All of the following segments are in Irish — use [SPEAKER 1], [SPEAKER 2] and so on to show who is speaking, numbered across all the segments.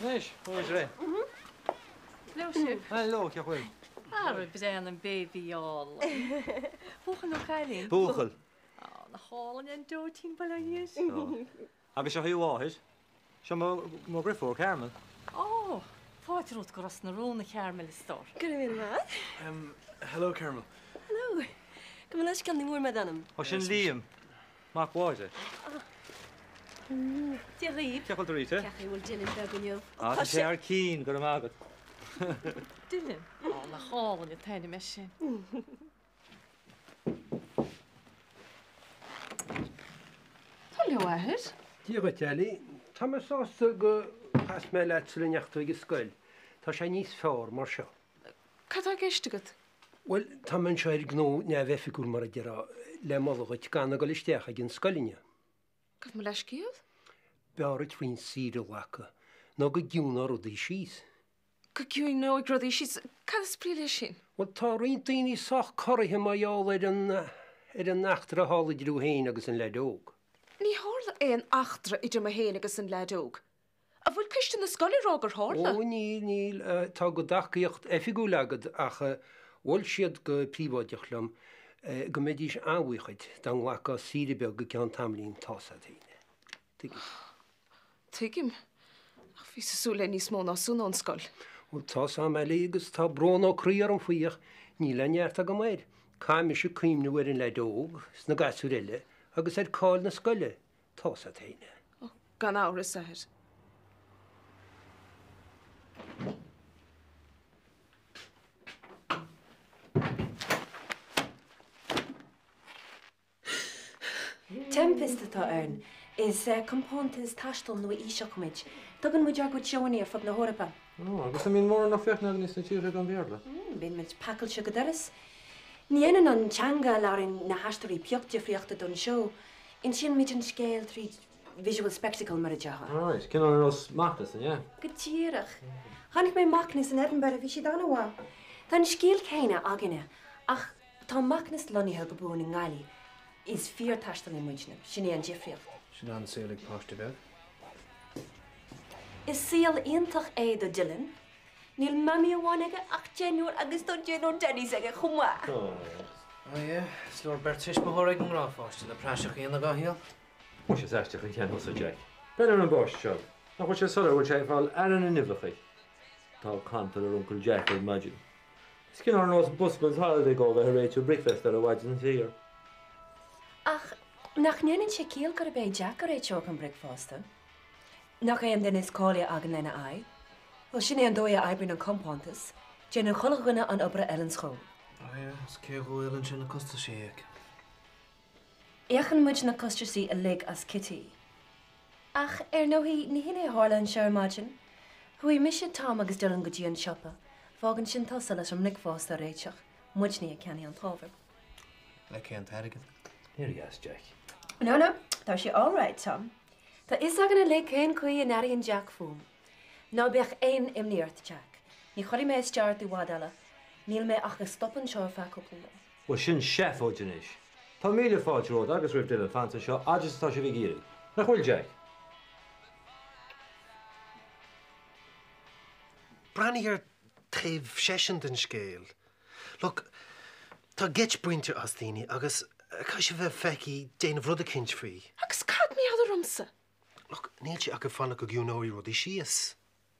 [SPEAKER 1] Anois, chuaigh sé.
[SPEAKER 2] Hello sibh.
[SPEAKER 1] Hello, cén chaoi a bhfuil?
[SPEAKER 2] Ara breathnaigh an baby álainn. Buachaill nó cailín?
[SPEAKER 1] Buachaill.
[SPEAKER 2] Á, nach álainn an dóitín bail ó Dhia air.
[SPEAKER 1] Agus seo í a mháthair. Seo mo dheirfiúr, Carmel.
[SPEAKER 2] Ó, fáilte romhat go Ros na Rún, a Charmel, a stór.
[SPEAKER 3] Go raibh míle maith.
[SPEAKER 4] Hello, Carmel.
[SPEAKER 3] Hello. Gabh mo leithscéal, ní bhfuair mé d'ainm.
[SPEAKER 1] Ó, sin Liam, mac Mháire.
[SPEAKER 3] Dia dhaoibh.
[SPEAKER 1] Cén chaoi a bhfuil tú, Rita?
[SPEAKER 3] Cén chaoi a bhfuil Dylan beag inniu?
[SPEAKER 1] Á, tá sé thar cinn, go raibh maith agat.
[SPEAKER 2] Dylan? Á, nach álainn an t-ainm é sin. Tá leo, a athair.
[SPEAKER 5] Dia dhuit, Ellie. Tá mé sásta gur chas mé leat sula ndeachaigh tú ag an scoil. Tá sé níos fearr mar seo.
[SPEAKER 6] Cad tá i gceist agat?
[SPEAKER 5] Bhuel, tá mé anseo ar gnó neamhoifigiúil, mar a déarfá, le moladh dhuit gan a dhul isteach ag an scoil inniu.
[SPEAKER 6] Gabh mo leithscéal?
[SPEAKER 5] B'fhearr duit roinnt saoire a ghlacadh nó go gciúnóidh rudaí síos.
[SPEAKER 6] Go gciúnóidh rudaí síos? Cad is brí leis sin?
[SPEAKER 5] Bhuel, tá roinnt daoine sách corraithe mar gheall ar an, ar an eachtra a tharla idir thú féin agus an leaid óg.
[SPEAKER 6] Ní tharla aon eachtra idir mé féin agus an leaid óg. An bhfuil coiste na scoile ag rá gur tharla?
[SPEAKER 5] Ó, níl, níl. Tá do thacaíocht oifigiúil agat ach mhol siad go príobháideach liom go mbeidís an-bhuíoch dhuit dá nglacfá saoire beag go ceann tamaillín, tá's a't féin é. Tuigim.
[SPEAKER 6] Tuigim. Ach bhíos ag súil le níos mó ná san ón scoil.
[SPEAKER 5] Bhuel, tá's a'm, Ellie, agus tá brón ó chroí orm faoi ach níl aon neart agam air. Caithfidh mise cuimhniú ar an leaid óg, is na gasúir eile, agus ar cáil na scoile. Tá's a't féin é.
[SPEAKER 6] Ó, gan amhras, a athair.
[SPEAKER 3] Tempest atá ann. Is compántas taistil nua-aoiseach muid. Tugann muid ár gcuid seóanna ar fud na hEorpa.
[SPEAKER 1] Ó, agus an mbíonn mórán lucht féachana agaibh sna tíortha gan Bhéarla?
[SPEAKER 3] Bíonn muid pacáilte go doras. Ní dhéanann an teanga a labhraíonn na haisteoirí pioc difríochta don seó. Insíonn muid an scéal tríd visual spectacle, mar a déarfá.
[SPEAKER 1] Alright, cineál ar nós Macnas, an ea?
[SPEAKER 3] Go díreach. Chonaic mé Macnas in Edinburgh, bhí siad an-mhaith. Tá an scéal céanna againne, ach tá Macnas lonnaithe go buan i nGaillimh. Is fíor-taistealaí muidne, sin é an difríocht.
[SPEAKER 4] Sin an-saol ag páiste beag.
[SPEAKER 3] Is saol iontach é do Dylan. Níl mamaí amháin aige ach deichniúr agus tá deichniúr daddies aige chomh maith.
[SPEAKER 4] Oh yeah, is leor beirt tuismitheoir ag an ngnáthpháiste le praiseach a dhéanamh dá shaol.
[SPEAKER 1] Muise is aisteach an ceann thusa, Jack. Breathnaigh ar an bpáiste seo. Nach bhfuil sé soiléir go bhfuil sé ag fáil aire na n-uibheacha? Tá cantal ar Uncail Jack ar maidin. Is cineál ar nós Busman's Holiday dhó bheith ag réitiú bricfeasta ar an mhaidin saor.
[SPEAKER 3] Ach nach ndéanann sé ciall gurb é Jack a réiteodh an bricfeasta? Nach é an duine is cáilithe againn lena aghaidh? Bhuel, sin é an dóigh a oibríonn an compántas, déanann chuile dhuine an obair a fheileanns dhó.
[SPEAKER 4] Oh yeah, is cé dhó a fheileann sé na costaisí a íoc?
[SPEAKER 3] Íocann muid na costaisí uilig as kitty. Ach, ar ndóigh, ní hin é a tharla anseo ar maidin. Chuaigh mise, Tom agus Dylan go dtí an siopa. Fágann sin tusa leis an mbricfeasta a réiteach. Muidne a cheannaigh an t-ábhar.
[SPEAKER 4] Le cén t-airgead?
[SPEAKER 1] Éirigh as, Jack.
[SPEAKER 3] No, no, tá sé all right, Tom. Tá fhios againn uilig cén chaoi a n-airíonn Jack fúm. Ná bíodh aon imní ort, Jack. Ní chuirfidh mé isteach ort i bhfad eile. Níl mé ach ag stopadh anseo ar feadh cúpla lá.
[SPEAKER 1] Bhuel, sin seafóid anois. Tá míle fáilte romhat agus roimh Dylan fanacht anseo fhad is atá sibh ag iarraidh. Nach bhfuil, Jack?
[SPEAKER 7] Breathnaigh ar taobh seisean den scéal. Look, tá geit bainte as daoine agus caithfidh sé bheith feicthe déanamh rud eicínt faoi.
[SPEAKER 6] Agus cad mar gheall ormsa?
[SPEAKER 7] Look, níl sé ach ag fanacht go gciúnóidh rudaí síos.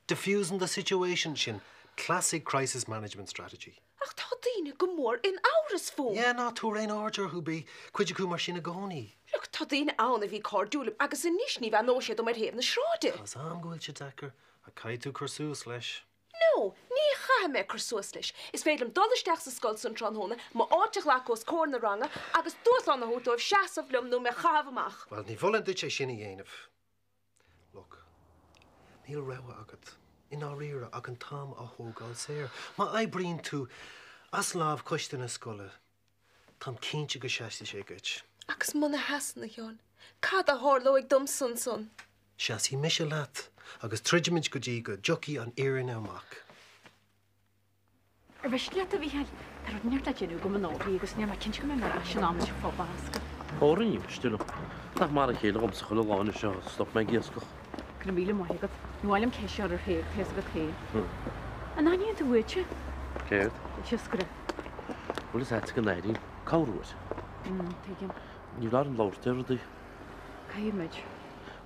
[SPEAKER 7] Defusing the situation, sin classic crisis management strategy.
[SPEAKER 6] Ach tá daoine go mór in amhras fúm.
[SPEAKER 7] Yeah, ná tabhair aon aird orthu, bíonn cuid acu mar sin i gcónaí.
[SPEAKER 6] Look, tá daoine ann a bhí cairdiúil liom agus anois ní bheannóidh siad dom ar thaobh na sráide.
[SPEAKER 7] Tá's a'm go bhfuil sé deacair, ach caithfidh tú cur suas leis.
[SPEAKER 6] No, ní chaithfidh mé cur suas leis. Is féidir liom dul isteach sa scoil san tráthnóna, m'áit a ghlacadh os comhair na ranga agus dúshlán a thabhairt dóibh seasamh liom nó mé a chaitheamh amach.
[SPEAKER 7] Bhuel, ní mholfainn duit é sin a dhéanamh. Look, níl rogha agat, i ndáiríre, ach an t-am a thógáil saor. Má oibríonn tú as láimh choiste na scoile, táim cinnte go seasfaidh sé duit.
[SPEAKER 6] Agus muna sheasann, a Sheáin, cad a tharlóidh domsa ansan?
[SPEAKER 7] Seasfaidh mise leat agus troidfimid go dtí go dtiocfaidh an fhírinne amach.
[SPEAKER 2] Ar mhiste leat, a Mhícheáil? Tá rud inteacht le déanamh agam i nDoirí agus níl mé cinnte go mbeidh mé ar ais in am leis an phub a fhoscladh.
[SPEAKER 8] Ó, ní miste liom. Nach mar a chéile dhomsa chuile lá anois ó stop mé ag iascach.
[SPEAKER 2] Go raibh míle maith agat. Ní mhaith liom ceist a chur ar Thaidhg, tá fhios agat féin. An aithníonn tú uait é?
[SPEAKER 8] Céard?
[SPEAKER 2] An t-iascaire.
[SPEAKER 8] Bhfuil fhios a'dsa go n-airím cabhrú uait.
[SPEAKER 2] Tuigim.
[SPEAKER 8] Ní bhfuil orm labhairt ar rudaí.
[SPEAKER 2] Caithfidh muid.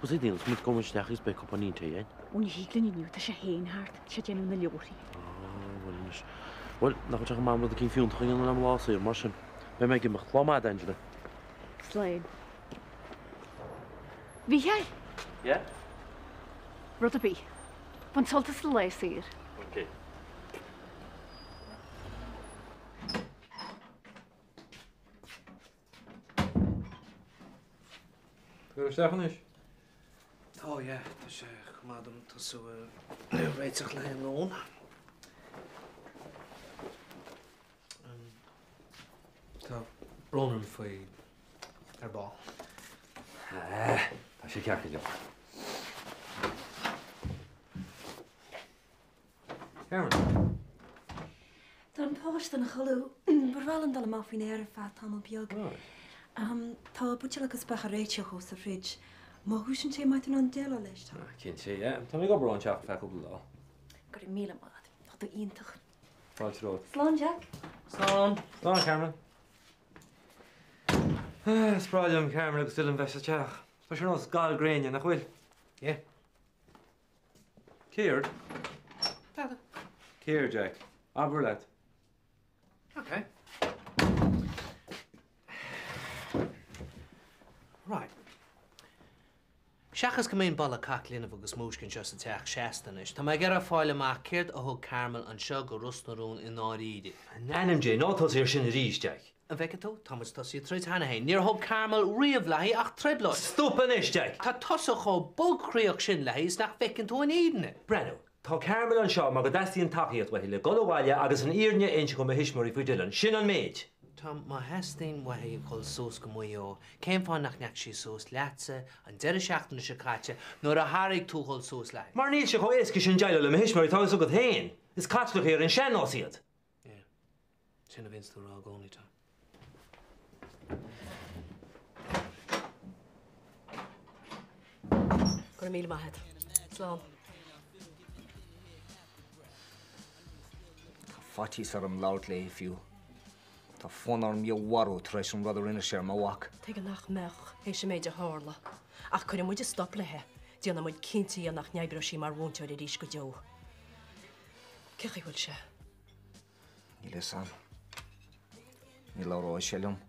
[SPEAKER 8] Bhuel, is déanfaidh muid gabhfaidh muid isteach agus beidh cupáinín tae againn.
[SPEAKER 2] Ó ní thig linn inniu, tá sé féin thart, tá sé ag déanamh na leabharthaí.
[SPEAKER 8] Á, bhuel anois. Bhuel, nach bhfuil sé chomh maith rud eicínt fiúntach a dhéanamh le mo lá saor, mar sin. Beidh mé ag imeacht. Lá maith, Angela.
[SPEAKER 2] Slán. Mhícheáil?
[SPEAKER 1] Yeah?
[SPEAKER 2] Rud ar bith. Bain sult as do lá saor.
[SPEAKER 1] Ok. Tabhair isteach anois.
[SPEAKER 4] Tá, yeah, tá sé chomh maith dom tosú ag réiteach le haghaidh an lóin. Tá brón orm faoi ar ball.
[SPEAKER 1] Tá sé ceart go leor. Karen.
[SPEAKER 3] Tá an páiste ina chodladh. Ba bhreá liom dul amach faoin aer ar feadh tamall beag. Tá buidéal agus beatha réitithe sa fridge. Má dhúisíonn sé, an mbeidh tú in ann déileáil leis, Tom?
[SPEAKER 1] Cinnte, yeah. Tá mé ag obair ón teach ar feadh cúpla lá.
[SPEAKER 3] Go raibh míle maith agat. Tá tú iontach.
[SPEAKER 1] Fáilte romhat.
[SPEAKER 3] Slán, Jack.
[SPEAKER 1] Slán. Slán, Carmen. Is breá liom Carmen agus Dylan bheith sa teach. Tá sé ar nós gal gréine, nach bhfuil?
[SPEAKER 4] Yeah.
[SPEAKER 1] Céard?
[SPEAKER 4] Tada.
[SPEAKER 1] Céard, Jack? Abair leat.
[SPEAKER 4] Ok. Right. Seachas go mbíonn boladh cac linbh agus múisc anseo sa teach seasta anois, tá mé ag iarraidh fáil amach céard a thug Carmel anseo go Ros na Rún i ndáiríre.
[SPEAKER 1] In ainm Dé, ná tosaigh ar sin arís, Jack.
[SPEAKER 4] An bhfeiceann tú? Tá muid tosaithe ag troid cheana féin. Níor thug Carmel riamh léi ach trioblóid.
[SPEAKER 1] Stop anois, Jack!
[SPEAKER 4] Tá tusa chomh bogchroíoch sin léi is nach bhfeiceann tú an fhírinne.
[SPEAKER 1] Breathnú, tá Carmel anseo mar go dteastaíonn tacaíocht uaithi le dul abhaile agus an fhírinne a inse do mo thuismitheoirí faoi Dylan. Sin an méid!
[SPEAKER 4] Tom, má theastaíonn uaithi dhul suas go Maigh Eo, cén fáth nach ndeachaigh sí suas leatsa an deireadh seachtaine seo caite nuair a thairg tú dhul suas léi?
[SPEAKER 1] Mar níl sé chomh éasca sin déileáil le mo thuismitheoirí, tá a fhios agat féin. Is Caitlicigh ar an sean-nós iad.
[SPEAKER 4] Yeah. Sin a bhíonns tú a rá i gcónaí, Tom.
[SPEAKER 3] Go raibh míle maith agat. Slán.
[SPEAKER 9] Tá faitíos orm labhairt léi fiú. Tá fonn orm í a mharú tar éis an rud a rinne sí ar mo mhac.
[SPEAKER 3] Tuige nach mbeadh, théis an méid a tharla. Ach cuirfidh muid stop léi. Déanfaidh muid cinnte dhe nach n-oibreoidh sí mar mhúinteoir arís go deo. Cén chaoi a bhfuil sé?
[SPEAKER 9] Níl a fhios a'm. Ní labhróidh sé liom.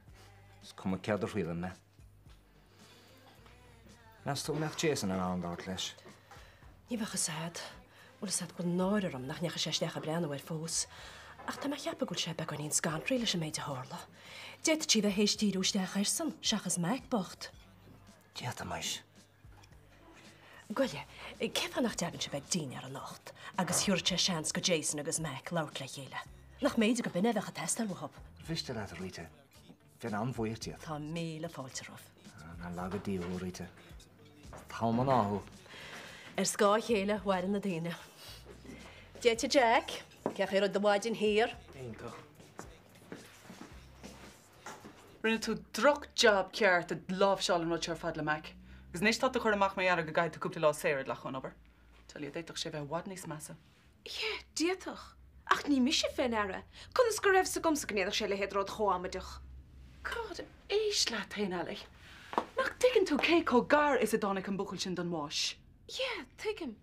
[SPEAKER 9] Is cuma céard a thriaileann mé. Meas tú an mbeadh Jason in ann labhairt leis?
[SPEAKER 3] Ní bheadh fhios a'd. Bhfuil fhios a'd go bhfuil náire orm nach ndeachaigh sé isteach ag breathnú air fós. Ach tá mé a cheapadh go bhfuil sé beagáinín scanraithe leis an méid a tharla. D'fhéadfadh sí bheith théis díriú isteach airsean, seachas Mac bocht.
[SPEAKER 9] D'fhéadfaimis.
[SPEAKER 3] Goile, cén fáth nach dtagann sibh ag dinnéar anocht agus thiúrfadh sé seans go Jason agus Mac labhairt le chéile? Nach mb'fhéidir go b'in é a bheadh ag teastáil uathu?
[SPEAKER 9] Ar mhiste leat, a Rita? Bheinn an-bhuíoch díot.
[SPEAKER 3] Tá míle fáilte romhat.
[SPEAKER 9] Nár laga Dia thú, a Rita. Is togha mná thú.
[SPEAKER 3] Ar scáth a chéile a mhaireann na daoine. Dia duit a Jack, cén chaoi a raibh do mhaidin thiar?
[SPEAKER 4] Iontach.
[SPEAKER 10] Rinne tú droch-jab ceart ag láimhseáil an rud seo ar fad le Mac. Agus anois tá tú ag cur amach mar gheall go gcaithfidh tú cúpla lá saor a ghlacadh ón obair. Tell you, d'fhéadfadh sé bheith i bhfad níos measa.
[SPEAKER 6] Yeah, d'fhéadfadh. Ach ní mise fé ndeara. Conas go raibh 's agamsa go ndéanfadh sé a leithéid de rud chomh amaideach?
[SPEAKER 10] God, éist leat féin, Ali. Nach dtuigeann tú cé chomh gar is a dtáinig an buachaill sin don bháis?
[SPEAKER 6] Yeah, tuigim.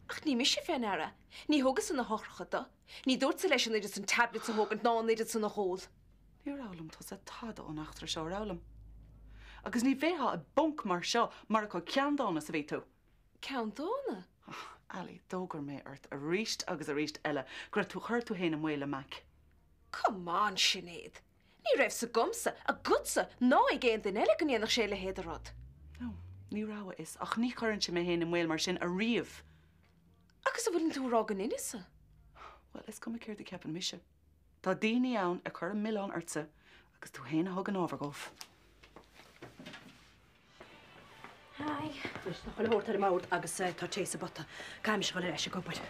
[SPEAKER 6] Ach ní mise fé ndeara. Ní thugas-sa na heochracha do. Ní dúrtsa leis an oiread san tablets a thógaint ná an oiread san a dh'ól.
[SPEAKER 10] Níor fhoghlaim tusa tada ón eachtra seo, ar fhoghlaim? Agus ní bheifeá i bponc mar seo murach chomh ceanndána is a bhí tú.
[SPEAKER 6] Ceanndána?
[SPEAKER 10] Ach, Ali, d'fhógair mé ort arís agus arís eile go raibh tú ag cur tú féin i mbaol le Mac.
[SPEAKER 6] Come on, Sinéad. Ní raibh 's agamsa, agatsa, ná ag aon duine eile go ndéanfadh sé a leithéid de rud.
[SPEAKER 10] No, ní raibh a fhios, ach ní chuirinnse mé féin i mbaol mar sin ariamh.
[SPEAKER 6] Agus an bhfuileann tú a rá go ndeineas-sa?
[SPEAKER 10] Bhuel, is cuma céard a cheapann mise. Tá daoine ann ag cur an milleán ortsa agus tú féin a thug an ábhar dhóibh.
[SPEAKER 3] Hi. Anois tá chuile shórt ar an mbord agus tá tae sa bpota. Caithfidh mise dhul ar ais ag obair.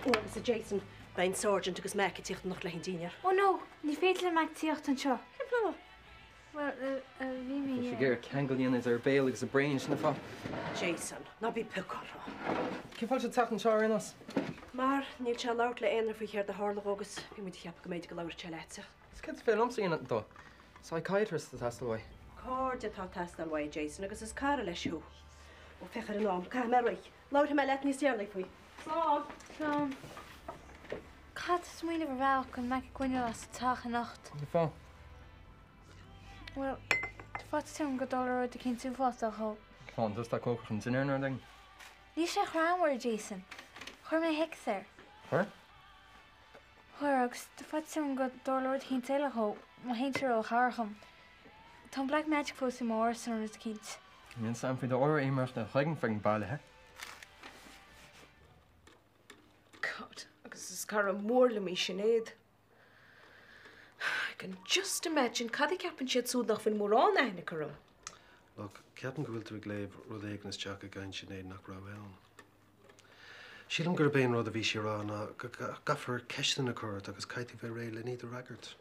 [SPEAKER 3] Ó agus a Jason, beidh an Sergeant agus Mac ag tíocht anocht le haghaidh an dinnéar.
[SPEAKER 11] Oh no, ní féidir le Mac tíocht anseo.
[SPEAKER 3] Cén fáth?
[SPEAKER 11] Bhuel, bhí mé. Sé ag iarraidh ceangal a dhéanamh idir a béal agus a brain, sin an fáth.
[SPEAKER 12] Jason, ná bí piocártha.
[SPEAKER 11] Cén fáth a bhfuil sé ag teacht anseo ar aon nós?
[SPEAKER 12] Mar níl sé ag labhairt le aon duine faoi chéard a tharla dhó agus bhí muid ag ceapadh go mb'fhéidir go labharfadh sé leatsa.
[SPEAKER 11] Is céard is féidir liomsa a dhéanamh dó? Psychiatrist atá ag teastáil uaidh.
[SPEAKER 12] Cairde atá ag teastáil uaidh, Jason, agus is cara leis thú. Ó, féach ar an am, caithfidh mé rith. Labharfaidh mé leat níos deireanaí faoi.
[SPEAKER 13] Slán! Slán. Caithfidh tú smaoineamh ar bhealach chun Mac a choinneáil as an teach anocht.
[SPEAKER 11] Cén fáth?
[SPEAKER 13] Bhuel, tá faitíos orm go dtarlóidh rud eicínt uafásach dhó.
[SPEAKER 11] Cén fáth? Tá cócaire chun dinnéir nó rud éigin?
[SPEAKER 13] Níl sé greannmhar, Jason. Chuir mé hex air.
[SPEAKER 11] Chuir?
[SPEAKER 13] Chuir, agus tá faitíos orm go dtarlóidh rud eicínt eile dhó má théann sé ró-ghar dhom. Tá an black magic fós i m'árasán nó rud eicínt.
[SPEAKER 11] Níl 's a'm faoi d'uair imeacht a chloigeann faoin bailithe.
[SPEAKER 6] God, agus is cara mór liom í Sinéad. I can just imagine cad a cheapann siad siúd nach bhfuil mórán aithne acu orm.
[SPEAKER 7] Look, ceapaim go bhfuil tú ag léamh rud éigin isteach i gcaint Sinéad nach raibh ann. Sílim gurb é an rud a bhí sí a rá ná go gcaithfear ceisteanna a chur ort agus caithfidh tú bheith réidh len iad a fhreagairt.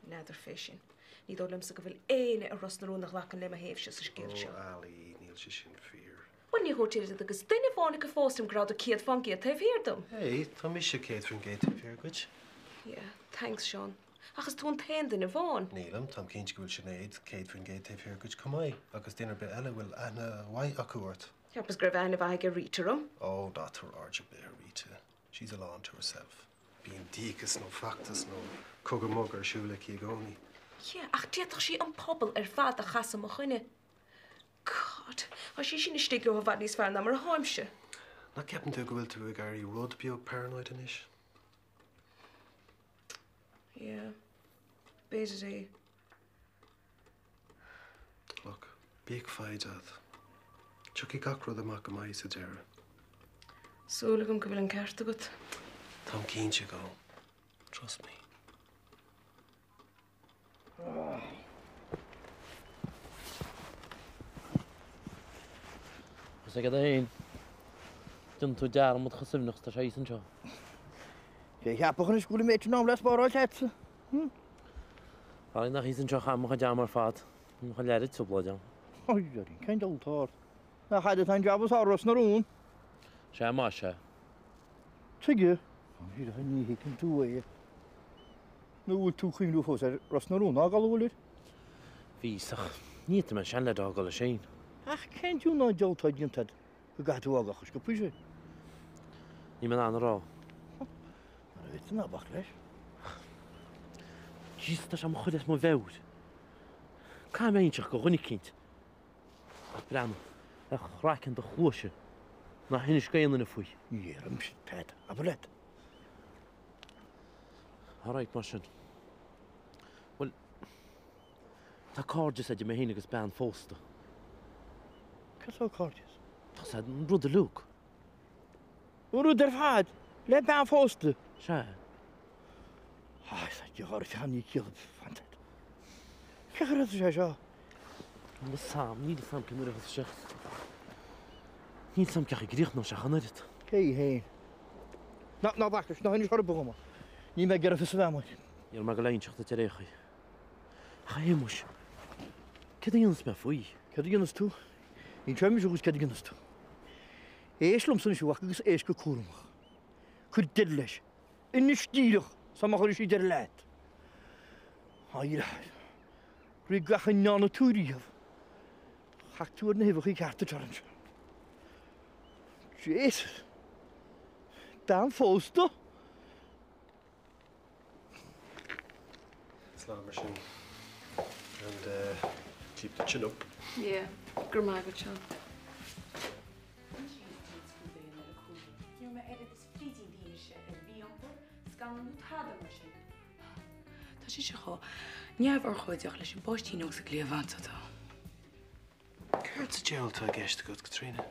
[SPEAKER 6] N'fheadar fé sin. Ní dóigh liomsa go bhfuil éinne i Ros na Rún a ghlacann le mo thaobhse sa scéal seo.
[SPEAKER 7] Oh, Ali, níl sé sin fíor.
[SPEAKER 6] Bhuel, níor dhúirt oiread agus duine amháin acu fós liom go rabhadar 100% taobh thiar dom.
[SPEAKER 7] Hey, tá mise 100% taobh thiar dhuit.
[SPEAKER 6] Yeah, thanks, Seán. Ach is tú an t-aon duine amháin.
[SPEAKER 7] Nílim, táim cinnte go bhfuil Sinéad 100% taobh thiar dhuit chomh maith, agus duine ar bith eile a bhfuil aithne mhaith acu ort.
[SPEAKER 6] Cheapas go raibh aithne mhaith aige Rita orm.
[SPEAKER 7] Oh, ná tabhair aird ar bith ar Rita. She's a law unto herself. Bíonn díocas nó feachtas nó cogadh magaidh ar siúl aici i gcónaí.
[SPEAKER 6] Yeah, ach d'fhéadfadh sí an pobal ar fad a chasadh i mo choinne. God, tá sí sin istigh leo i bhfad níos fearr ná mar atáimse.
[SPEAKER 7] Nach gceapann tú go bhfuil tú ag éirí rud beag paranoid anois?
[SPEAKER 6] Yeah, b'fhéidir é.
[SPEAKER 7] Look, bíodh foighid agat. Tiocfaidh gach rud amach go maith sa deireadh.
[SPEAKER 6] Súil agam go bhfuil an ceart agat.
[SPEAKER 7] Táim cinnte go. Trust me.
[SPEAKER 8] Is agat é féin. Déanann tú dearmad chomh suaimhneach is atá sé thíos anseo.
[SPEAKER 14] Cé a cheapfadh anois go bhfuil an méid sin am le spáráil leatsa?
[SPEAKER 8] Tharlaigh nach thíos anseo a chaithim mo chuid ama ar fad. Mo chuid leathraí trioblóid ann.
[SPEAKER 14] Oi, cén diabhal atá ort? Nach a'd atá an jab is fearr i Ros na Rún?
[SPEAKER 8] Sea, más ea.
[SPEAKER 14] Tuige? Ní thuigeann tú é. Nó bhfuil tú ag cuimhniú fós ar Ros na Rún a fhágáil, an bhfuil?
[SPEAKER 8] Bhíos, ach ní fhéadfaidh mé an seanleaid a fhágáil leis féin.
[SPEAKER 14] Ach cén diabhal ná diabhal atá déanta agat go gcaithfidh tú a fhágáil chomh sciobtha sin?
[SPEAKER 8] Níl mé in ann a rá.
[SPEAKER 14] Mara bhféadfá ná bac leis.
[SPEAKER 8] Jesus, tá sé mo chur as mo mheabhair. Caithfidh mé inseacht do dhuine eicínt. Ach breathnaigh ar chraiceann do chluaise. Ná hinis d'aon duine faoi.
[SPEAKER 14] Ní dhéarfaimse, Pat, abair leat.
[SPEAKER 8] Alright, mar sin. Bhuel, tá cairdeas idir mé féin agus bean phósta.
[SPEAKER 14] Cad é cairdeas?
[SPEAKER 8] Tá sé an rud uilig.
[SPEAKER 14] An rud ar fad? Le bean phósta?
[SPEAKER 8] Sea.
[SPEAKER 14] Á, is ait a ní ciall fantat. Cé chuir sé seo?
[SPEAKER 8] Níl a fhios a'm, níl a fhios a'm cén uair a thosaigh sé. Níl a fhios a'm cén chaoi a gcríochnóidh sé ach an oiread.
[SPEAKER 14] Cé hí féin? Ná, ná bac leis, ná hinis chor ar bith dhom. Níl mé ag iarraidh fios a bheith a'm.
[SPEAKER 8] Ní raibh mé ag dul a inseacht duit ar aon chaoi. Ach a Shéamuis, céard a dhéanfas mé faoi?
[SPEAKER 14] Céard a dhéanfas tú? Inseoidh mise dhuit céard a dhéanfas tú. Éist liomsa anois a mhac agus éist go cúramach. Cuir deireadh leis. Anois díreach, sula má chuirfidh sí deireadh leat. A dheartháir, rith gach a ndearna tú riamh. Chac tú ar na huibheacha cearta anseo. Jesus! Bean phósta?
[SPEAKER 7] Slán mar sin. And uh, keep the chin up.
[SPEAKER 6] Yeah, go raibh maith agat, Seán.
[SPEAKER 2] Ní raibh mé oiread is frídín d'fhianaise ar mhí-iompar, scannal nó tada mar sin.
[SPEAKER 10] Tá sise chomh neamhurchóideach leis an bpáistín óg sa gcliabhán is atá.
[SPEAKER 7] Céard sa diabhal atá i gceist agat, Caitríona?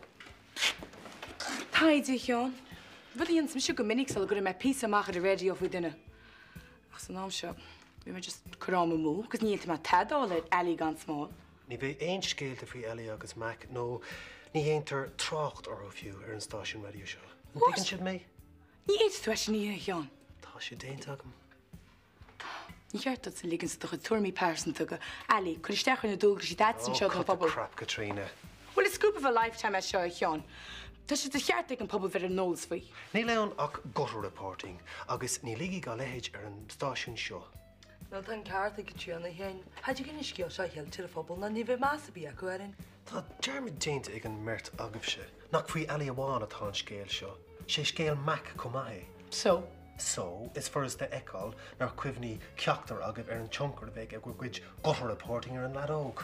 [SPEAKER 10] Taighde, a Sheáin. Rud a dhéanaimse go minic sula gcuireann mé píosa amach ar an raidió faoi duine. Ach san am seo, bhí mé just ag cur am amú agus ní fhéadfaidh mé tada a fháil ar Ali gan smál.
[SPEAKER 7] Ní bheidh aon scéalta faoi Ali agus Mac nó ní dhéantar trácht orthu fiú ar an stáisiún raidió seo. An dtuigeann sibh mé?
[SPEAKER 10] Ní fhéadfaidh tú é sin a dhéanamh, a Sheáin.
[SPEAKER 7] Tá sé déanta agam.
[SPEAKER 2] Ní cheart duitse ligint do do chuid tuairimí pearsanta go Ali cur isteach ar na dualgaisí atá agat anseo
[SPEAKER 7] Oh,
[SPEAKER 2] don
[SPEAKER 7] cut the
[SPEAKER 2] phobal.
[SPEAKER 7] crap, Caitríona.
[SPEAKER 2] Bhuel, is scoop of a lifetime é seo, a Sheáin. Tá sé de cheart ag an pobal bheith ar an eolas faoi.
[SPEAKER 7] Níl ann ach gutter reporting agus ní ligfidh a leithéid ar an stáisiún seo.
[SPEAKER 15] Nó tá an ceart ag Caitríona, a Sheáin. Cha dtig an scéal seo a cheilt ar an phobal ná ní bheidh meas ar bith acu orainn.
[SPEAKER 7] Tá dearmad déanta ag an mbeirt agaibhse nach faoi Ali amháin atá an scéal seo. Sé scéal Mac chomh maith é.
[SPEAKER 2] So?
[SPEAKER 7] So, is furasta a fheiceáil nár chuimhnigh ceachtar agaibh ar an tionchar a bheidh ag bhur gcuid gutter reporting ar an leaid óg.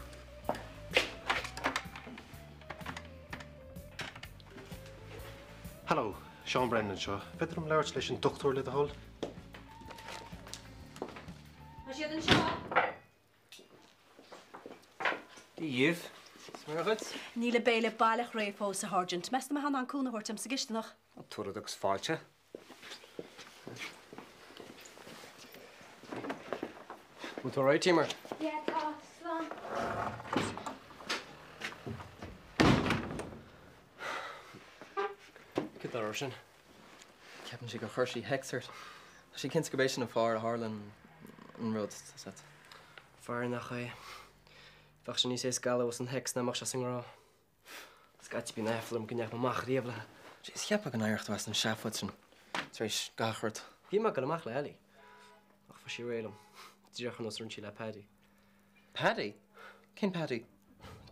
[SPEAKER 7] Hello, Seán Brennan anseo. Féidir liom labhairt leis an dochtúir le do thoil?
[SPEAKER 3] Tá siad anseo.
[SPEAKER 11] Dia dhaoibh. Is maith dhuit.
[SPEAKER 12] Níl an béile baileach réidh fós, a Sháirsint. Meas tú an mbeifeá in ann cúnamh a thabhairt dom sa gcisteanach?
[SPEAKER 9] Tabharfad agus fáilte.
[SPEAKER 11] Bhfuil tú alright, Emer?
[SPEAKER 13] Yeah, tá. Slán.
[SPEAKER 11] Cad dá raibh sin? Ceapann sí gur chuir sí hex ort. Tá sí cinnte gurb é sin an fáth ar tharla an rud, tá set. Fear nach é. Bheadh sé níos éasca éalú as an hex dá mbeadh sé sa ngrá. Scaití bíonn aiféala orm go ndeachaigh mé amach riamh léi. Jeez, cheapfá go n-éireodh tú as an seafóid sin tar éis gach rud. Bhí mé ag dul amach le Ellie. Ach fuair sí réidh liom. Díreach ar nós a rinne sí le Paddy. Paddy? Cén Paddy?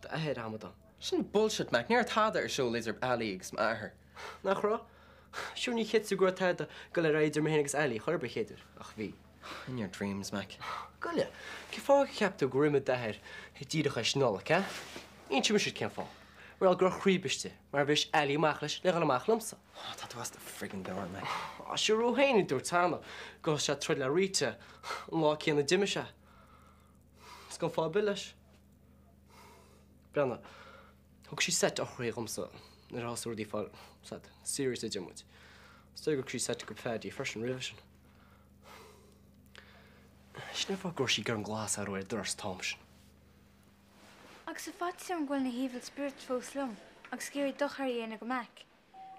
[SPEAKER 11] D'athair, a amadán. Sin bullshit, Mac. Ní raibh tada ar siúl idir Ellie agus m'athair. Nach raibh? Sure ní chreid tú go raibh tada ag dul ar aghaidh idir mé féin agus Ellie chor ar bith, chéaduair. Ach bhí. In your dreams, Mac. Goile, cén fáth ar cheap tú gur imigh d'athair díreach théis Nollag, eh? Inseoidh mise duit cén fáth. Mar gheall go raibh a chroí briste mar bhris Ellie amach leis le dhul amach liomsa. Tá tú as do friggin mheabhair, Mac. Á, sure thú féin a dúirt cheana go raibh sé ag troid le Rita an lá céanna a d'imigh sé. Is gan fáth ar bith leis. Breathnaigh, thug sí seit eochraí dhomsa nuair a thosaigh rudaí ag fáil sort serious idir muid. Is dóigh gur thug sí seit go Paddy freisin roimhe sin. Sin an fáth go raibh sí ag cur an glas arú ar an doras an t-am sin.
[SPEAKER 13] Agus tá faitíos orm go bhfuil na evil spirits fós liom agus ag iarraidh dochar a dhéanamh go Mac.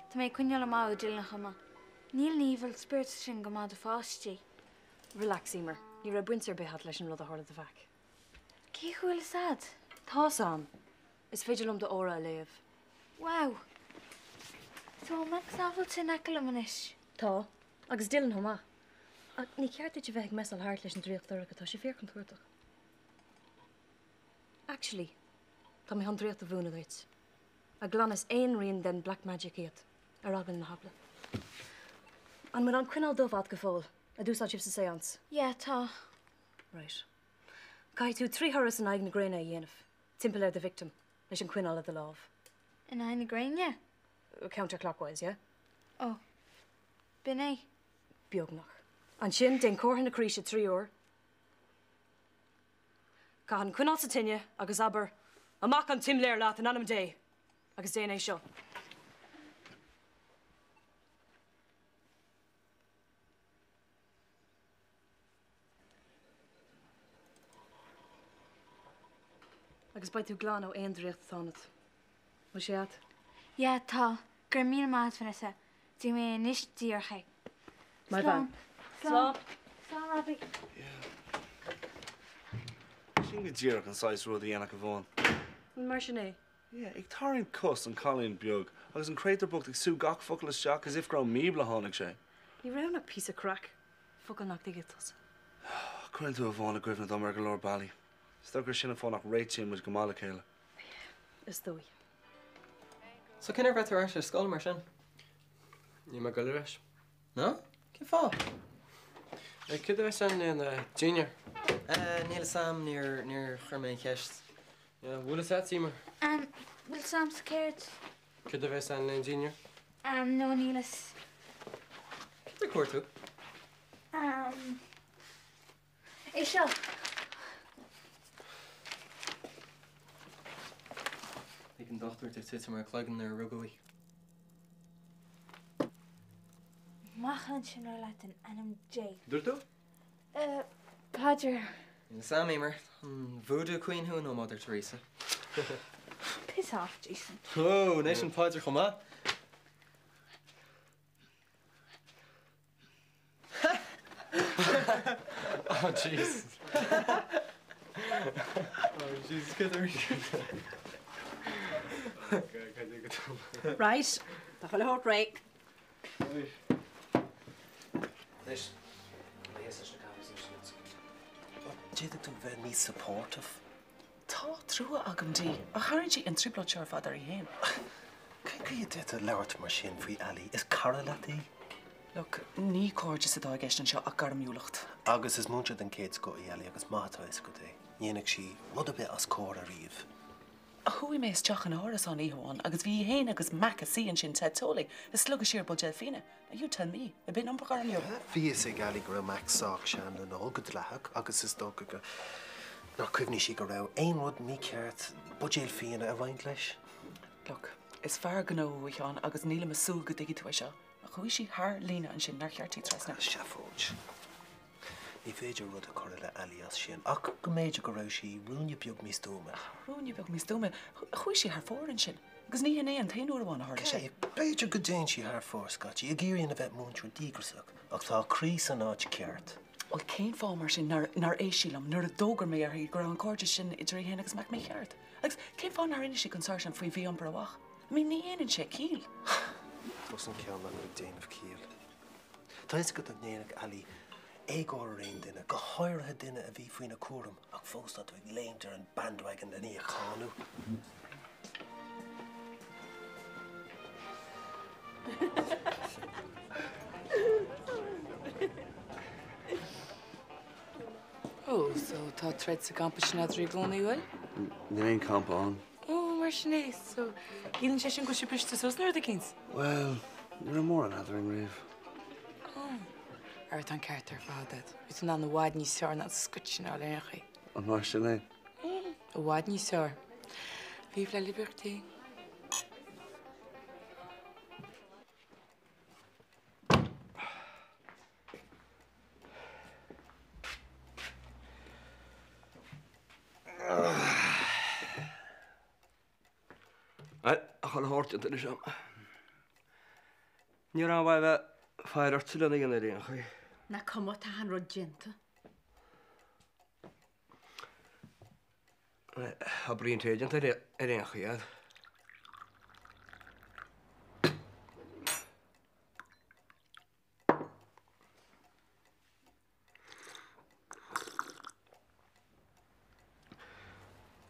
[SPEAKER 13] Tá mé ag coinneáil amach ó Dylan chomh maith. Níl na evil spirits sin go maith do pháistí.
[SPEAKER 3] Relax, Emer. Ní raibh baint ar bith agat leis an rud a tharla do Mhac.
[SPEAKER 13] Cén chaoi a bhfuil fhios a'd?
[SPEAKER 3] Tá's a'm. Is féidir liom do aura a léamh.
[SPEAKER 13] Wow! So bhfuil Mac sábháilte in aice liom anois?
[SPEAKER 3] Tá. Agus Dylan chomh maith. Ach ní ceart duit a bheith ag messáil thart leis an draíocht dorcha, tá sé fíorchontúirteach. Actually, tá mé chun draíocht a mhúineadh duit, a ghlanfas aon rian den black magic díot, ar eagla na heagla. An bhfuil an coinneal dubh agat go fóill, a d'úsáid sibh sa séance?
[SPEAKER 13] Yeah, tá.
[SPEAKER 3] Right. Caithfidh tú tri thuras in aghaidh na gréine a dhéanamh, timpeall ar do victim, leis an coinneal i do lámh.
[SPEAKER 13] In aghaidh na gréine?
[SPEAKER 3] Counterclockwise, yeah?
[SPEAKER 13] Oh. B'in é?
[SPEAKER 3] Beagnach. Ansin, déan comhartha na croise tri uair. Caith an coinneal sa tine agus abair, Amach an timléar leat in ainm Dé! Agus déan é seo. Agus beidh tú glan ó aon draíocht atá ionat. Bhfuil sé agat?
[SPEAKER 13] Yeah, tá. Go raibh míle maith agat, Vanessa. Déanfaidh mé anois díreach é.
[SPEAKER 3] Maith bhean.
[SPEAKER 13] Slán. Slán, Robbie.
[SPEAKER 16] Sin go díreach an saghas rud a dhéanfadh Yvonne.
[SPEAKER 3] An mar sin é?
[SPEAKER 16] Yeah, ag tarraingt cos an cailín beag agus an créatúr bocht ag sú gach focal isteach as if gur ón mBíobla a tháinig sé.
[SPEAKER 3] Ní raibh ann ach píosa craic, focal nach dtuigfeadh tusa.
[SPEAKER 16] Cuireann tú Yvonne i gcuimhne dom ar go leor bealaí. Is dóigh gur sin an fáth nach réitíonn muid go maith le chéile.
[SPEAKER 3] Is dóigh.
[SPEAKER 11] So cén uair a bheidh tú ar ais ar scoil mar sin? Níl mé ag dul ar ais. No? Cén fáth? Céard a bheas ann in Junior? Níl fhios a'm, níor, níor chuir mé an cheist. Yeah, bhfuil fhios a'd, Emer?
[SPEAKER 13] Bhfuil fhios a'msa céard.
[SPEAKER 11] Céard a bheas ann in Junior?
[SPEAKER 13] No, níl fhios.
[SPEAKER 11] Céard ag cuartú?
[SPEAKER 13] É seo.
[SPEAKER 11] Lig an dochtúir di titim ar a cloigeann nuair a rugadh í.
[SPEAKER 13] Amach ansin ar leat in ainm Dé.
[SPEAKER 16] Dúirt tú?
[SPEAKER 13] Paidir.
[SPEAKER 11] Níl fhios a'm, Emer. An Voodoo Queen thú nó Mother Teresa?
[SPEAKER 13] Piss off, Jason.
[SPEAKER 11] Ó, anois an phaidir chomh maith. Oh Jesus. Oh Jesus, cad é
[SPEAKER 12] Right, tá chuile shórt réidh.
[SPEAKER 7] Anois, leigheas leis na cameras ansin. D'fhéadfadh tú bheith níos supportive.
[SPEAKER 10] Tá trua agam di, ach tharraing sí an trioblóid seo ar fad uirthi féin.
[SPEAKER 7] Cén chaoi a d'fhéadfá labhairt mar sin faoi Ali? Is cara leat í.
[SPEAKER 10] Look, ní cairdeas atá i gceist anseo ach gairmiúlacht.
[SPEAKER 7] Agus is múinteoir den chéad scoth í Ali agus maith atá a fhios agat é. Ní dhéanfaidh sí rud ar bith as cóir ariamh.
[SPEAKER 10] Chuaigh mé isteach ina árasán oíche amháin agus bhí í féin agus Mac ina suí ansin te teolaí ag slogadh siar buidéal fíona. Now you tell me, ab in iompar gairmiúil?
[SPEAKER 7] Bhí fhios ag Ali go raibh Mac sách sean le n-ól go dleathach agus is dócha go nár chuimhnigh sí go raibh aon rud mícheart buidéal fíona a roinnt leis.
[SPEAKER 10] Look, is fear gnó thú a Sheáin agus nílim ag súil go dtuigfidh tú é seo, ach chuaigh sí thar líne ansin nár cheart di trasnú.
[SPEAKER 7] Seafóid. Ní féidir rud a chur i leith Ali as sin, ach go mb'fhéidir go raibh sí ruainne beag místuama.
[SPEAKER 10] Ruainne beag místuama? Chuaigh sí thar fóir ansin. Agus ní hin é an t-aon uair amháin a tharla sé.
[SPEAKER 7] B'fhéidir go dtéann sí thar fóir scaití, ag iarraidh a bheith múinteoir díograiseach, ach tá a croí san áit cheart.
[SPEAKER 10] Bhuel, cén fáth mar sin nár éist sí liom nuair a d'fhógair mé uirthi go raibh an cairdeas sin idir í féin agus Mac mícheart? Agus cén fáth nár inis sí don sáirsint faoi mhí-iompar a mhac? I mean, ní dhéanann sé ciall.
[SPEAKER 7] Fós an ceann nach bhfuil ag déanamh ciall. Tá a fhios agat nach ndéanfadh Ali éagóir ar aon duine, go háirithe duine a bhí faoina cúram, ach fós tá tú ag léimt ar an bandwagon lena í a cháineadh.
[SPEAKER 17] Ó, so tá troid sa gcampa sin eadraibh i gcónaí, bhfuil?
[SPEAKER 16] Níl aon campa ann.
[SPEAKER 17] Ó, mar sin é. So, ciallaíonn sé sin go bhfuil sibh briste suas nó rud eicínt?
[SPEAKER 16] Bhuel, ní raibh mórán eadrainn riamh.
[SPEAKER 17] Ó, ara tá an ceart ar fad agat. Bhí tú in ann i bhfad níos fearr ná an scoit sin a fháil ar aon chaoi.
[SPEAKER 16] An mar sin é?
[SPEAKER 17] I bhfad níos fearr. Vive la liberté.
[SPEAKER 18] Bhuel, a chuile shórt déanta anois agam. Ní raibh mhaith bheith ag faire ortsa lena dhéanamh ar aon chaoi.
[SPEAKER 2] Nach cuma, tá an rud déanta.
[SPEAKER 18] Tá braon tae déanta ar aon chaoi a'd.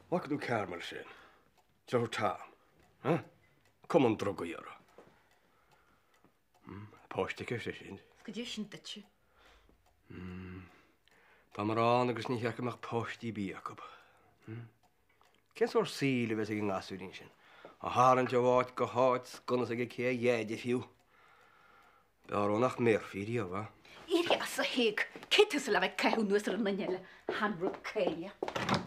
[SPEAKER 18] Bhfaca tú carr mar sin? Deartháir Tom, huh? Cuma an drugaí orthu. Hmm, páiste aici freisin.
[SPEAKER 2] Is goidé sin duitse.
[SPEAKER 18] Hmm. Tá mórán agus ní cheart go mbeadh páistí ar bith acu. Hmm. Cén sórt saoil a bheas ag an ngasúirín sin? Á tharraingt ó áit go háit 's gan fhios aige cé a dheaide fiú. B'fhearr dhó nach mbéarfaí riamh é.
[SPEAKER 2] Éirigh as a Thaidhg. Cé tusa le bheith ag caitheamh anuas ar an nduine eile? Chan rud cailleach.